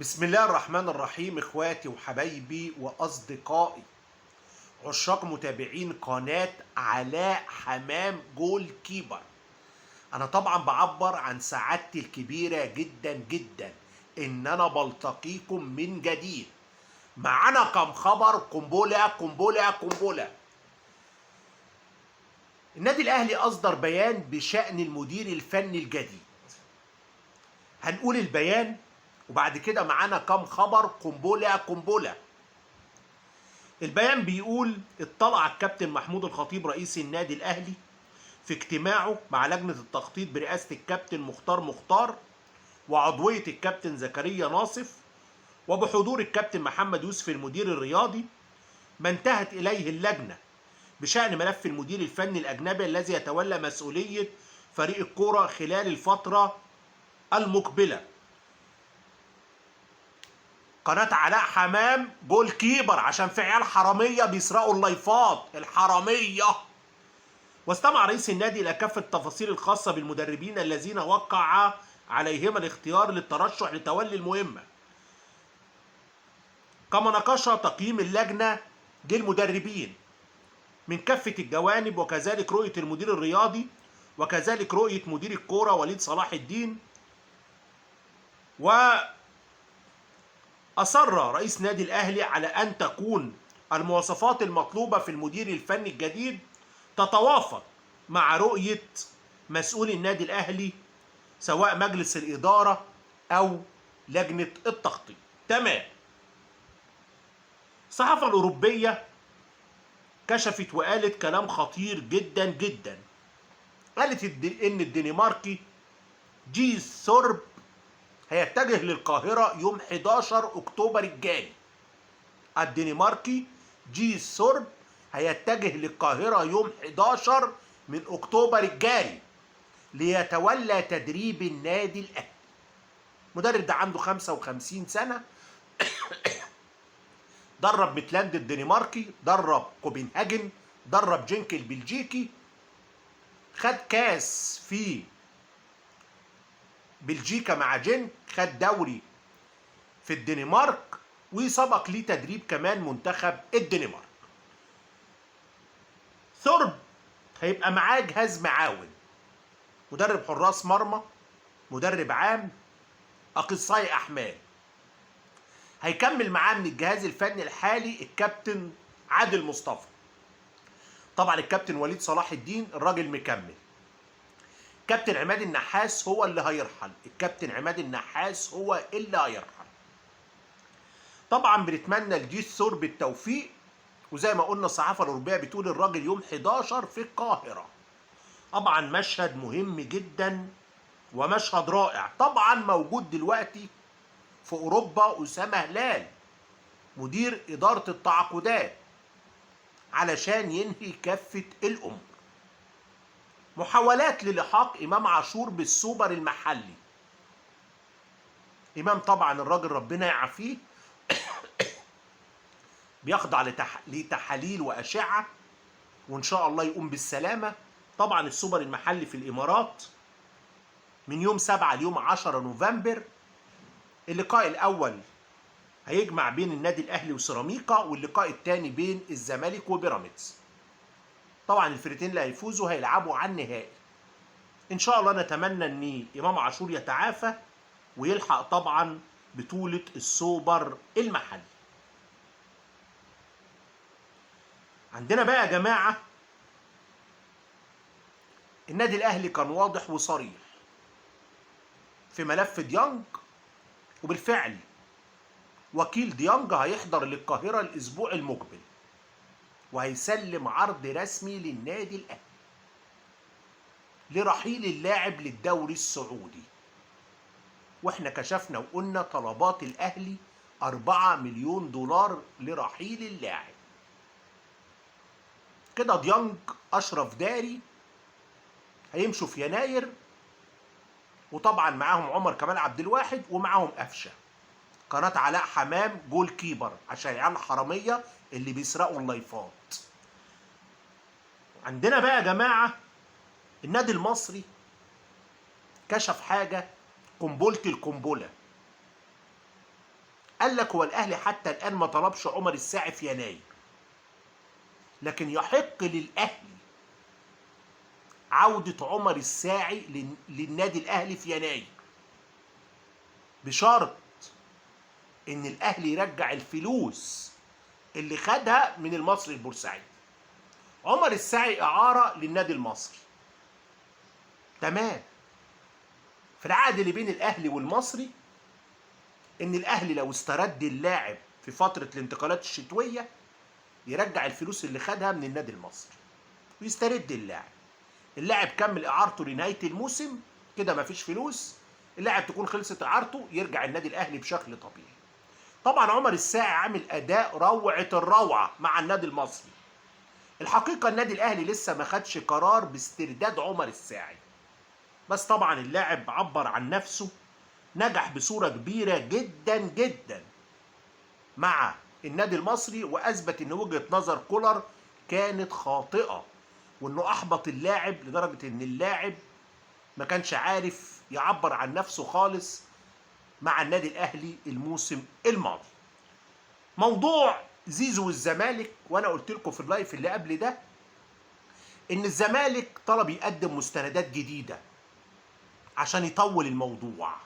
بسم الله الرحمن الرحيم. اخواتي وحبايبي واصدقائي عشاق متابعين قناة علاء حمام جول كيبر، انا طبعا بعبر عن سعادتي الكبيرة جدا جدا ان انا بلتقيكم من جديد. معانا كم خبر قنبلة قنبلة قنبلة. النادي الاهلي اصدر بيان بشأن المدير الفني الجديد. هنقول البيان وبعد كده معانا كم خبر قنبلة قنبلة. البيان بيقول: اطلع الكابتن محمود الخطيب رئيس النادي الاهلي في اجتماعه مع لجنة التخطيط برئاسة الكابتن مختار مختار وعضوية الكابتن زكريا ناصف وبحضور الكابتن محمد يوسف المدير الرياضي، ما انتهت إليه اللجنة بشأن ملف المدير الفني الأجنبي الذي يتولى مسؤولية فريق الكرة خلال الفترة المقبلة. قناة علاء حمام جول كيبر، عشان في عيال حرامية بيسرقوا اللايفات الحرامية. واستمع رئيس النادي إلى كافة التفاصيل الخاصة بالمدربين الذين وقع عليهما الاختيار للترشح لتولي المهمة، كما ناقش تقييم اللجنة للمدربين من كافة الجوانب، وكذلك رؤية المدير الرياضي، وكذلك رؤية مدير الكورة وليد صلاح الدين. وأصر رئيس نادي الأهلي على أن تكون المواصفات المطلوبة في المدير الفني الجديد تتوافق مع رؤية مسؤول النادي الأهلي، سواء مجلس الإدارة أو لجنة التخطيط. تمام. الصحافة الأوروبية كشفت وقالت كلام خطير جدا جدا. قالت إن الدنماركي جي ثورب هيتجه للقاهرة يوم 11 أكتوبر الجاري. الدنماركي جي ثورب هيتجه للقاهرة يوم 11 من أكتوبر الجاري ليتولى تدريب النادي الأهلي. المدرب ده عنده 55 سنة، درب ميتلاند الدنماركي، درب كوبنهاجن، درب جنك البلجيكي، خد كاس في بلجيكا مع جنك، خد دوري في الدنمارك، وسبق ليه تدريب كمان منتخب الدنمارك. ثورب هيبقى معاه جهاز معاون، مدرب حراس مرمى، مدرب عام، اخصائي احمال. هيكمل معاه من الجهاز الفني الحالي الكابتن عادل مصطفى. طبعا الكابتن وليد صلاح الدين الراجل مكمل. كابتن عماد النحاس هو اللي هيرحل، الكابتن عماد النحاس هو اللي هيرحل. طبعا بنتمنى لجيس ثورب بالتوفيق، وزي ما قلنا الصحافة الأوروبية بتقول الراجل يوم 11 في القاهرة. طبعا مشهد مهم جدا ومشهد رائع. طبعا موجود دلوقتي في أوروبا أسامة هلال مدير إدارة التعاقدات علشان ينهي كافة الأمور. محاولات للحاق إمام عاشور بالسوبر المحلي. إمام طبعا الراجل ربنا يعافيه بيخضع لتحاليل وأشعة، وإن شاء الله يقوم بالسلامة. طبعا السوبر المحلي في الإمارات من يوم 7 ليوم 10 نوفمبر. اللقاء الأول هيجمع بين النادي الأهلي وسيراميكا، واللقاء الثاني بين الزمالك وبيراميدز. طبعا الفرقتين اللي هيفوزوا هيلعبوا على النهائي. إن شاء الله نتمنى إن إمام عاشور يتعافى ويلحق طبعا بطولة السوبر المحلي. عندنا بقى يا جماعة النادي الأهلي كان واضح وصريح في ملف ديانج، وبالفعل وكيل ديانج هيحضر للقاهرة الأسبوع المقبل وهيسلم عرض رسمي للنادي الأهلي لرحيل اللاعب للدوري السعودي. واحنا كشفنا وقلنا طلبات الأهلي 4 مليون دولار لرحيل اللاعب. كده ديانج أشرف داري هيمشوا في يناير، وطبعا معاهم عمر كمال عبد الواحد ومعاهم قفشه. قناة علاء حمام جول كيبر عشان العيال الحرامية اللي بيسرقوا اللايفات. عندنا بقى يا جماعة النادي المصري كشف حاجة، قنبلة القنبلة. قال لك هو الاهلي حتى الان ما طلبش عمر الساعي في يناير، لكن يحق للاهلي عودة عمر الساعي للنادي الاهلي في يناير، بشرط ان الاهلي يرجع الفلوس اللي خدها من المصري البورسعيدي. عمر الساعي اعارة للنادي المصري، تمام. في العقد اللي بين الاهلي والمصري ان الاهلي لو استرد اللاعب في فترة الانتقالات الشتوية يرجع الفلوس اللي خدها من النادي المصري ويسترد اللاعب. اللاعب كمل اعارته لنهاية الموسم كده مفيش فلوس، اللاعب تكون خلصت اعارته يرجع النادي الاهلي بشكل طبيعي. طبعا عمر الساعي عامل اداء روعة الروعة مع النادي المصري. الحقيقة النادي الاهلي لسه ما خدش قرار باسترداد عمر الساعي، بس طبعا اللاعب عبر عن نفسه، نجح بصورة كبيرة جدا جدا مع النادي المصري، واثبت ان وجهة نظر كولر كانت خاطئة، وانه احبط اللاعب لدرجة ان اللاعب ما كانش عارف يعبر عن نفسه خالص مع النادي الاهلي الموسم الماضي. موضوع زيزو والزمالك، وانا قلت لكم في ال live اللي قبل ده ان الزمالك طلب يقدم مستندات جديدة عشان يطول الموضوع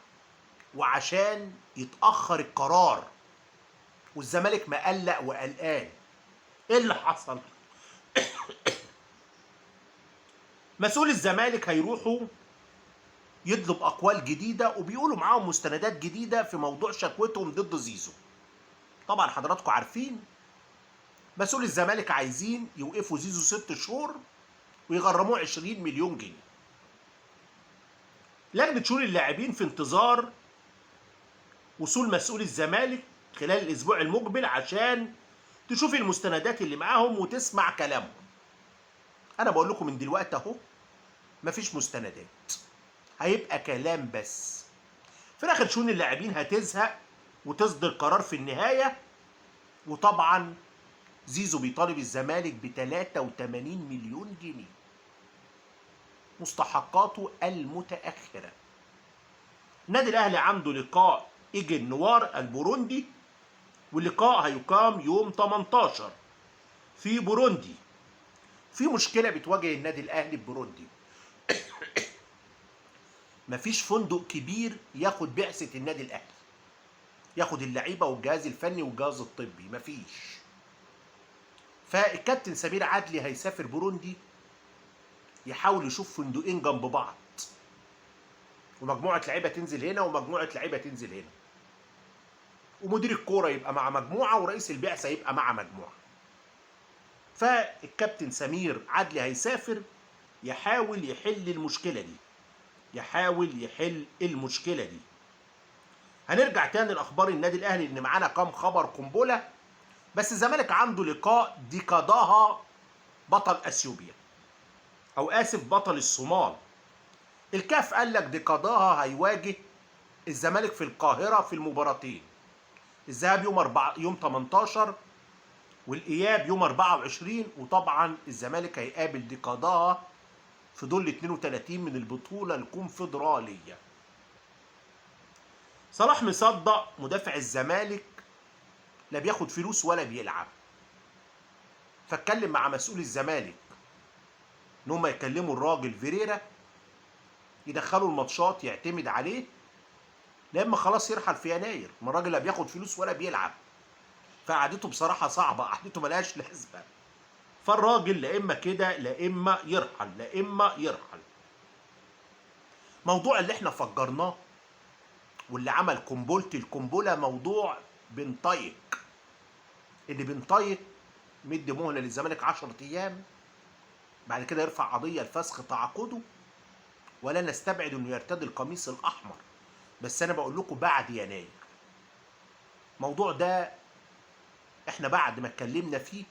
وعشان يتأخر القرار، والزمالك مقلق وقلقان. ايه اللي حصل؟ مسؤول الزمالك هيروحوا يطلب اقوال جديدة وبيقولوا معاهم مستندات جديدة في موضوع شكوتهم ضد زيزو. طبعا حضراتكم عارفين مسؤول الزمالك عايزين يوقفوا زيزو 6 شهور ويغرموه 20 مليون جنيه. لجنة شؤون اللاعبين في انتظار وصول مسؤول الزمالك خلال الاسبوع المقبل عشان تشوف المستندات اللي معاهم وتسمع كلامهم. انا بقول لكم من دلوقتي اهو مفيش مستندات، هيبقى كلام بس. في الاخر شؤون اللاعبين هتزهق وتصدر قرار في النهاية. وطبعا زيزو بيطالب الزمالك ب 83 مليون جنيه مستحقاته المتأخرة. النادي الأهلي عنده لقاء إيجل نوار البوروندي، واللقاء هيقام يوم 18 في بوروندي. في مشكلة بتواجه النادي الأهلي في بوروندي، مفيش فندق كبير ياخد بعثة النادي الأهلي، ياخد اللعيبة والجهاز الفني والجهاز الطبي، مفيش. فالكابتن سمير عدلي هيسافر بوروندي يحاول يشوف فندقين جنب بعض، ومجموعة لعيبة تنزل هنا ومجموعة لعيبة تنزل هنا، ومدير الكورة يبقى مع مجموعة ورئيس البعثة يبقى مع مجموعة. فالكابتن سمير عدلي هيسافر يحاول يحل المشكلة دي، يحاول يحل المشكلة دي. هنرجع تاني لأخبار النادي الأهلي لأن معانا كام خبر قنبلة. بس الزمالك عنده لقاء ديكاداها بطل أثيوبيا، أو آسف بطل الصومال. الكاف قال لك ديكاداها هيواجه الزمالك في القاهرة في المباراتين، الذهاب يوم 18 والإياب يوم 24. وطبعا الزمالك هيقابل ديكاداها في دور 32 من البطولة الكونفدرالية. صلاح مصدق مدافع الزمالك لا بياخد فلوس ولا بيلعب، فاتكلم مع مسؤول الزمالك ان هم يكلموا الراجل فيريرا يدخلوا الماتشات يعتمد عليه، لما خلاص يرحل في يناير. ما الراجل لا بياخد فلوس ولا بيلعب، فقعدته بصراحة صعبة، قعدته ملهاش لازمة. فالراجل لا اما كده لا اما يرحل، لا اما يرحل. موضوع اللي احنا فجرناه واللي عمل قنبلة القنبلة موضوع بنطايق، اللي بنطايق مدي مهلة للزمالك 10 ايام بعد كده يرفع قضية لفسخ تعاقده، ولا نستبعد انه يرتدي القميص الاحمر، بس انا بقول لكم بعد يناير. الموضوع ده احنا بعد ما اتكلمنا فيه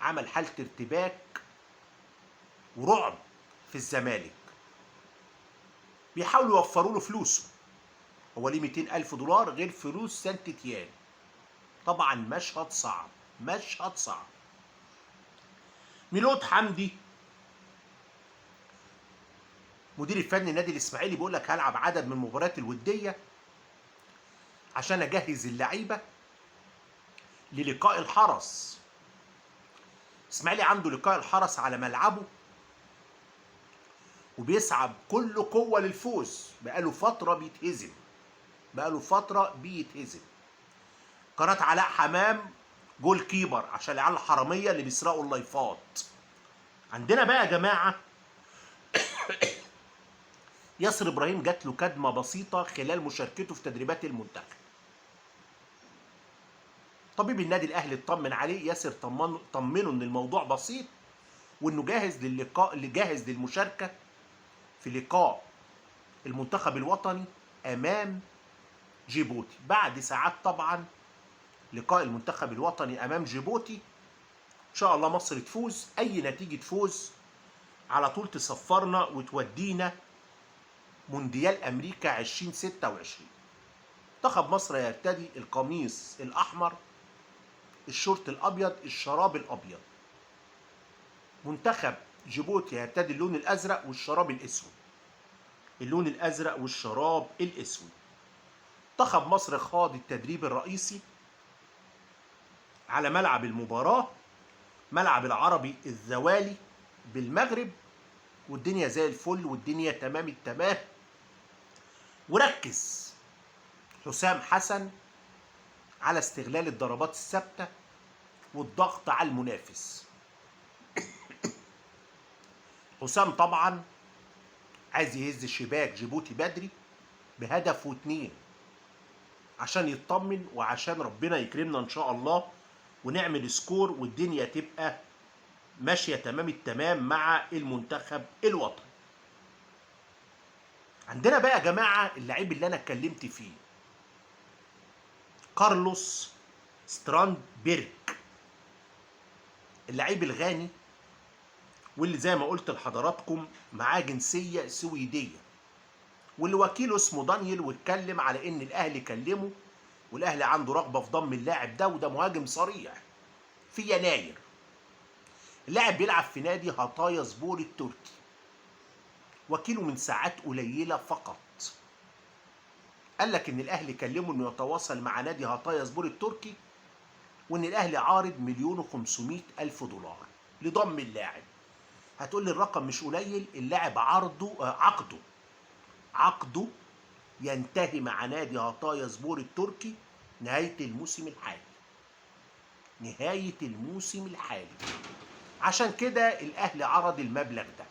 عمل حالة ارتباك ورعب في الزمالك. بيحاولوا يوفروا له فلوسه، هو ليه 200,000 دولار غير فلوس سانت تيان. طبعا مشهد صعب، مشهد صعب. ميلود حمدي مدير الفني النادي الاسماعيلي بيقول لك هلعب عدد من المباريات الودية عشان اجهز اللعيبة للقاء الحرس. الاسماعيلي عنده لقاء الحرس على ملعبه وبيسعى بكل قوة للفوز. بقاله فترة بيتهزم، بقاله فترة بيتهزم. قناة علاء حمام goalkeeper عشان العيال الحرامية اللي بيسرقوا اللايفات. عندنا بقى يا جماعة ياسر إبراهيم جات له كدمة بسيطة خلال مشاركته في تدريبات المنتخب. طبيب النادي الأهلي اطمن عليه، ياسر طمنه إن الموضوع بسيط وإنه جاهز للقاء، اللي جاهز للمشاركة في لقاء المنتخب الوطني أمام جيبوتي. بعد ساعات طبعا لقاء المنتخب الوطني أمام جيبوتي، إن شاء الله مصر تفوز، أي نتيجة فوز على طول تسفرنا وتودينا مونديال أمريكا 2026. منتخب مصر يرتدي القميص الأحمر، الشورت الأبيض، الشراب الأبيض. منتخب جيبوتي يرتدي اللون الأزرق والشراب الأسود، اللون الأزرق والشراب الأسود. منتخب مصر خاض التدريب الرئيسي على ملعب المباراة، ملعب العربي الذوالي بالمغرب، والدنيا زي الفل والدنيا تمام التمام. وركز حسام حسن على استغلال الضربات الثابتة والضغط على المنافس. حسام طبعا عايز يهز شباك جيبوتي بدري بهدف واتنين عشان يطمن وعشان ربنا يكرمنا ان شاء الله ونعمل score والدنيا تبقى ماشية تمام التمام مع المنتخب الوطني. عندنا بقى يا جماعة اللعيب اللي انا اتكلمت فيه، كارلوس ستراندبرج، اللعيب الغاني واللي زي ما قلت لحضراتكم معاه جنسية سويدية، واللي وكيله اسمه دانيال، واتكلم على ان الاهلي كلمة والاهلي عنده رغبة في ضم اللاعب ده، وده مهاجم صريح في يناير. اللاعب بيلعب في نادي هاتايا سبور التركي، وكيله من ساعات قليلة فقط قال لك ان الاهلي كلمة انه يتواصل مع نادي هاتايا سبور التركي، وان الاهلي عارض 1,500,000 دولار لضم اللاعب. هتقول لي الرقم مش قليل، اللاعب عرضه عقده ينتهي مع نادي هاتايا سبور التركي نهاية الموسم الحالي، نهاية الموسم الحالي. عشان كده الاهلي عرض المبلغ ده.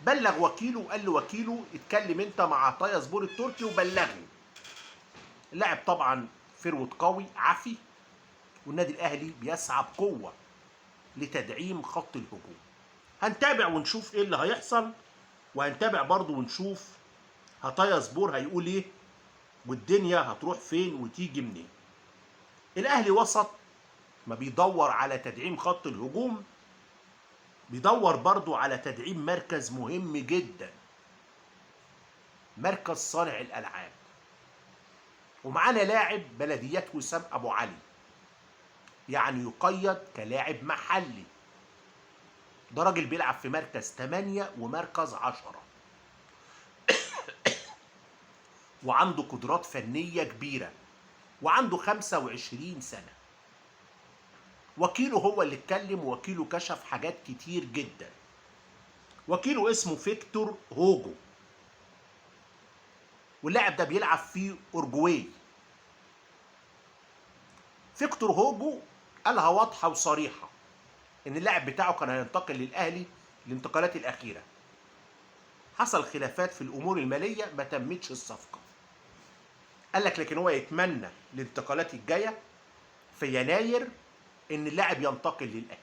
بلغ وكيله وقال له وكيله اتكلم انت مع هاتايا سبور التركي وبلغني. اللاعب طبعا فروت قوي عافي، والنادي الاهلي بيسعى بقوة لتدعيم خط الهجوم. هنتابع ونشوف ايه اللي هيحصل، وهنتابع برضو ونشوف هاتايا سبور هيقول ايه والدنيا هتروح فين وتيجي منين. الاهلي وسط ما بيدور على تدعيم خط الهجوم، بيدور برضو على تدعيم مركز مهم جدا، مركز صانع الالعاب. ومعانا لاعب بلديات وسام ابو علي، يعني يقيد كلاعب محلي. ده راجل بيلعب في مركز 8 ومركز 10 وعنده قدرات فنية كبيرة، وعنده 25 سنة. وكيله هو اللي اتكلم، وكيله كشف حاجات كتير جدا. وكيله اسمه فيكتور هوجو، واللاعب ده بيلعب في أورجواي. فيكتور هوجو قالها واضحة وصريحة إن اللاعب بتاعه كان هينتقل للأهلي الانتقالات الأخيرة. حصل خلافات في الأمور المالية، ما تمتش الصفقة. قال لك لكن هو يتمنى الانتقالات الجاية في يناير إن اللاعب ينتقل للأهلي.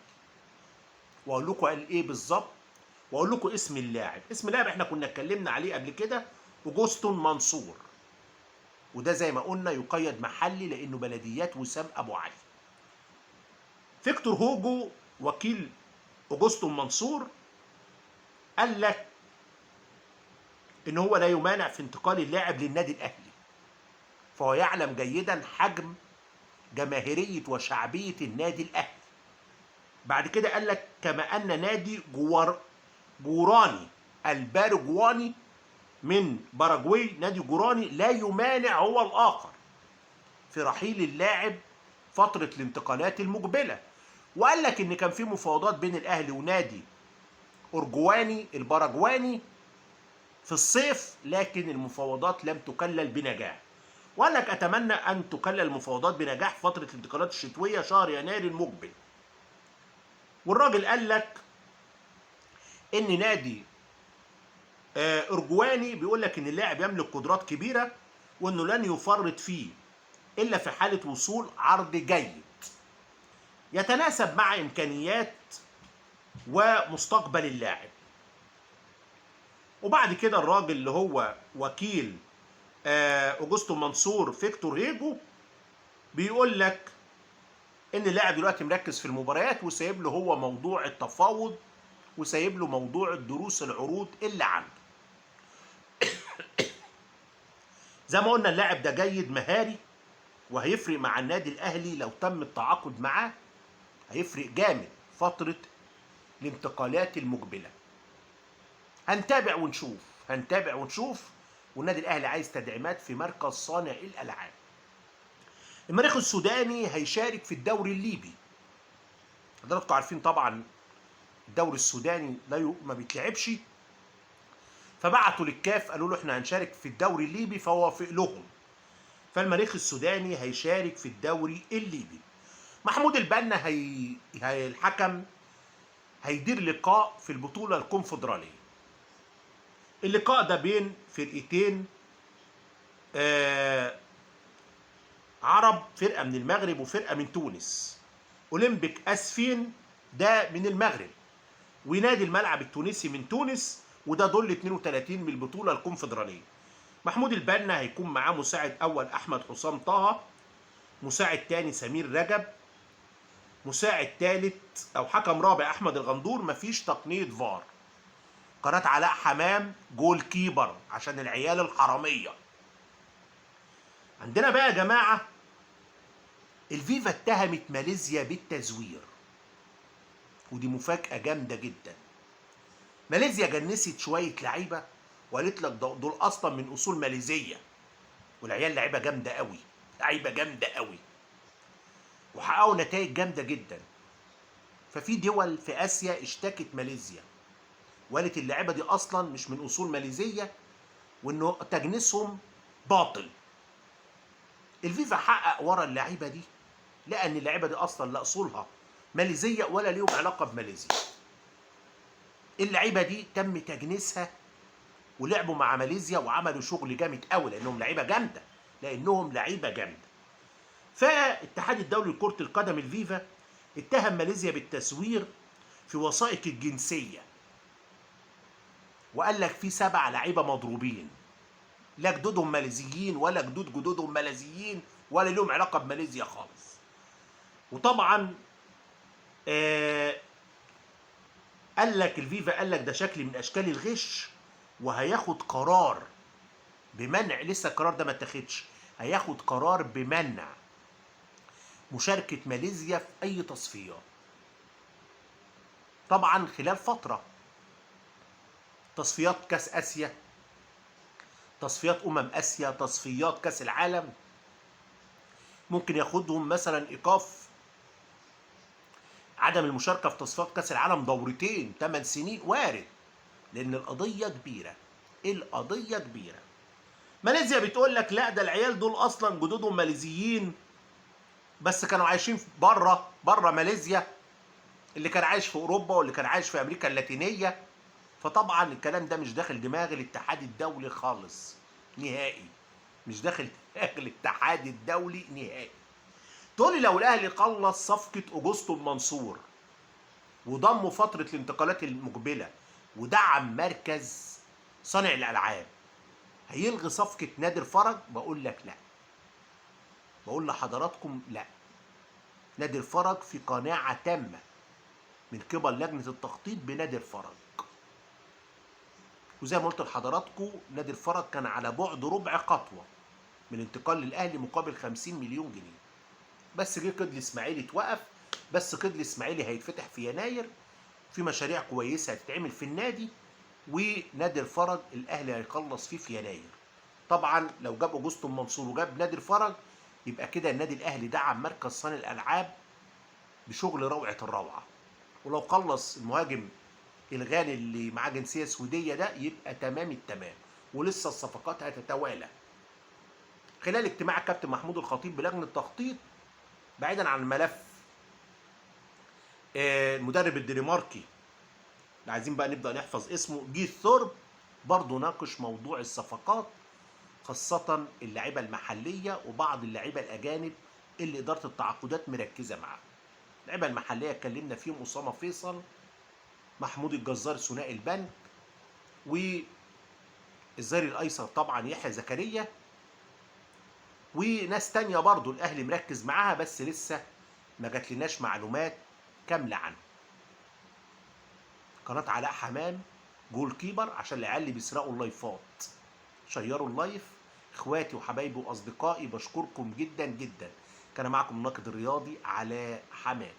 وأقول لكم قال إيه بالظبط، وأقول لكم اسم اللاعب. اسم اللاعب إحنا كنا اتكلمنا عليه قبل كده، أوجوستون منصور، وده زي ما قلنا يقيد محلي لأنه بلديات وسام أبو علي. فيكتور هوجو وكيل أوجوستون منصور قال لك إن هو لا يمانع في انتقال اللاعب للنادي الأهلي، فهو يعلم جيدا حجم جماهيرية وشعبية النادي الأهلي. بعد كده قال لك كما أن نادي جوراني الباراجواني من باراجواي، نادي جوراني لا يمانع هو الآخر في رحيل اللاعب فترة الانتقالات المقبلة. وقال لك ان كان في مفاوضات بين الاهلي ونادي أرجواني الباراجواني في الصيف، لكن المفاوضات لم تكلل بنجاح. وقال لك اتمنى ان تكلل المفاوضات بنجاح فترة الانتقالات الشتوية شهر يناير المقبل. والراجل قال لك ان نادي ارجواني بيقول لك ان اللاعب يملك قدرات كبيرة وانه لن يفرط فيه الا في حاله وصول عرض جيد يتناسب مع امكانيات ومستقبل اللاعب. وبعد كده الراجل اللي هو وكيل اوجوستو منصور فيكتور هيجو بيقول لك ان اللاعب دلوقتي مركز في المباريات وسايب له هو موضوع التفاوض وسايب له موضوع الدروس العروض اللي عنده. زي ما قلنا اللاعب ده جيد مهاري وهيفرق مع النادي الاهلي لو تم التعاقد معاه، هيفرق جامد فترة الانتقالات المقبلة. هنتابع ونشوف، هنتابع ونشوف. والنادي الاهلي عايز تدعيمات في مركز صانع الالعاب. المريخ السوداني هيشارك في الدوري الليبي. حضراتكم عارفين طبعا الدوري السوداني لا ما بيتلعبش، فبعتوا للكاف قالوا له احنا هنشارك في الدوري الليبي، فوافق لهم. فالمريخ السوداني هيشارك في الدوري الليبي. محمود البنا الحكم هيدير لقاء في البطولة الكونفدرالية. اللقاء ده بين فرقتين عرب، فرقة من المغرب وفرقة من تونس. أولمبيك أسفين ده من المغرب، ونادي الملعب التونسي من تونس، وده دول 32 من البطولة الكونفدرالية. محمود البنا هيكون معاه مساعد أول أحمد حسام طه، مساعد تاني سمير رجب، مساعد تالت أو حكم رابع أحمد الغندور. مفيش تقنية فار. قناة علاء حمام جول كيبر عشان العيال الحرامية. عندنا بقى يا جماعة الفيفا اتهمت ماليزيا بالتزوير، ودي مفاجأة جامدة جدا. ماليزيا جنست شوية لعيبة وقالت لك دول أصلا من أصول ماليزية، والعيال لعيبة جامدة قوي، لعيبة جامدة قوي، وحققوا نتائج جامدة جدا. ففي دول في آسيا اشتكت ماليزيا وقالت اللعيبة دي أصلا مش من أصول ماليزية وإنه تجنيسهم باطل. الفيفا حقق ورا اللعيبة دي، لقى إن اللعيبة دي أصلا لا أصولها ماليزية ولا ليهم علاقة بماليزيا. اللعيبة دي تم تجنيسها ولعبوا مع ماليزيا وعملوا شغل جامد قوي لأنهم لعيبة جامدة، لأنهم لعيبة جامدة. فالاتحاد الدولي لكرة القدم الفيفا اتهم ماليزيا بالتزوير في وثائق الجنسية، وقال لك في 7 لعيبة مضروبين، لا جدودهم ماليزيين ولا جدود جدودهم ماليزيين ولا لهم علاقة بماليزيا خالص. وطبعا قال لك الفيفا قال لك ده شكل من اشكال الغش، وهياخد قرار بمنع، لسه القرار ده ما اتاخدش، هياخد قرار بمنع مشاركة ماليزيا في اي تصفيات، طبعا خلال فترة تصفيات كاس اسيا، تصفيات اسيا، تصفيات كاس العالم. ممكن ياخدهم مثلا ايقاف عدم المشاركة في تصفيات كاس العالم دورتين 8 سنين، وارد، لان القضية كبيرة، القضية كبيرة. ماليزيا بتقول لك لا ده العيال دول اصلا جدودهم ماليزيين بس كانوا عايشين بره ماليزيا، اللي كان عايش في اوروبا واللي كان عايش في امريكا اللاتينية. فطبعا الكلام ده مش داخل دماغ الاتحاد الدولي خالص نهائي، مش داخل دماغ الاتحاد الدولي نهائي. تقولي لو الاهلي خلص صفقة اوجوستو منصور وضموا فترة الانتقالات المقبلة ودعم مركز صانع الالعاب، هيلغي صفقة نادر فرج؟ بقول لك لا، بقول لحضراتكم لا. نادر فرج في قناعة تامة من قبل لجنة التخطيط بنادر فرج، وزي ما قلت لحضراتكم نادر فرج كان على بعد ربع خطوة من الانتقال للاهلي مقابل 50 مليون جنيه، بس جه قيد الاسماعيلي اتوقف. بس قيد الاسماعيلي هيتفتح في يناير، في مشاريع كويسة هتتعمل في النادي، ونادر فرج الاهلي هيخلص فيه في يناير. طبعا لو جاب اوجوستو منصور وجاب نادر فرج يبقى كده النادي الاهلي دعم مركز صانع الالعاب بشغل روعه الروعة. ولو خلص المهاجم الغاني اللي معاه جنسية سويديه ده يبقى تمام التمام، ولسه الصفقات هتتوالى. خلال اجتماع الكابتن محمود الخطيب بلجنه التخطيط، بعيدا عن ملف المدرب الدنماركي اللي عايزين بقى نبدا نحفظ اسمه جيث ثورب، برضه ناقش موضوع الصفقات، خاصة اللعيبة المحلية وبعض اللعيبة الأجانب اللي إدارة التعاقدات مركزة معاهم. اللعيبة المحلية اتكلمنا فيهم أسامة فيصل، محمود الجزار ثنائي البنك، والظهير الأيسر طبعا يحيى زكريا، وناس تانية برضو الأهلي مركز معاها بس لسه ما جاتلناش معلومات كاملة عنه. قناة علاء حمام جول كيبر عشان العيال اللي بيسرقوا اللايفات، شيروا ال live. اخواتي وحبايبي واصدقائي بشكركم جدا جدا. كان معكم الناقد الرياضي علاء حمام.